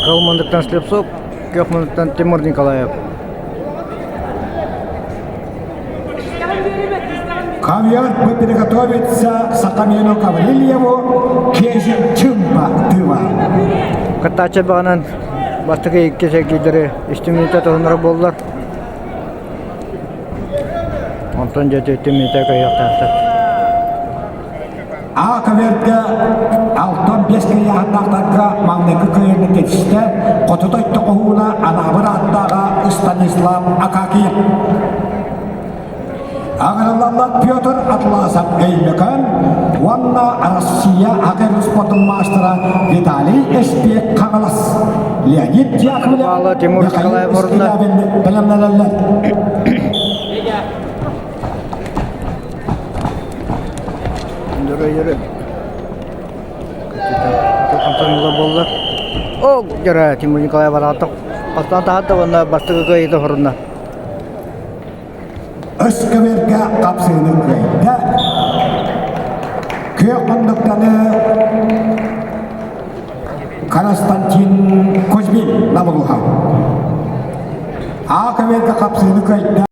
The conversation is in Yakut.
Кыл мундуктан Слепцов, күөх мундуктан Тимур Николаев. Ковер приготовиться Сахамину Гаврильеву, Кежи Чымпа Тыва. Кыттааччы баҕанан бастакы икки сэргийлэри үстүмүтэ туһунара буоллар. Онтон дьэ түмүтэ кыайыахтаахтар. А көбүөргэ 65 кыйааһыннаахтарга маҥнайгы кыайыыны кэтистэ Хоту дойду хоһууна Анаабыр ааттааҕа Станислав Акакиев. Аҕырыллаллар Петр Атласов Өймөкөөн уонна Россия АГР спортун маастара Виталий Эспиэк Хаҥалас, Леонид Яковлев, Тимур Михаил Николаев ордуна. Скрябин бэлэмнэнэллэр. Дөрө дөрө. Хантан буолла. О, дөрө Тимур Николаев араатах. Бастаан таһатта уонна бастакы кыайыыта хорунна. Өскөбүргэ хапсыыны кыайда. Күөх муннуктаны Константин Кузьмин набылуха. А көбүргэ хапсыыны кыайда.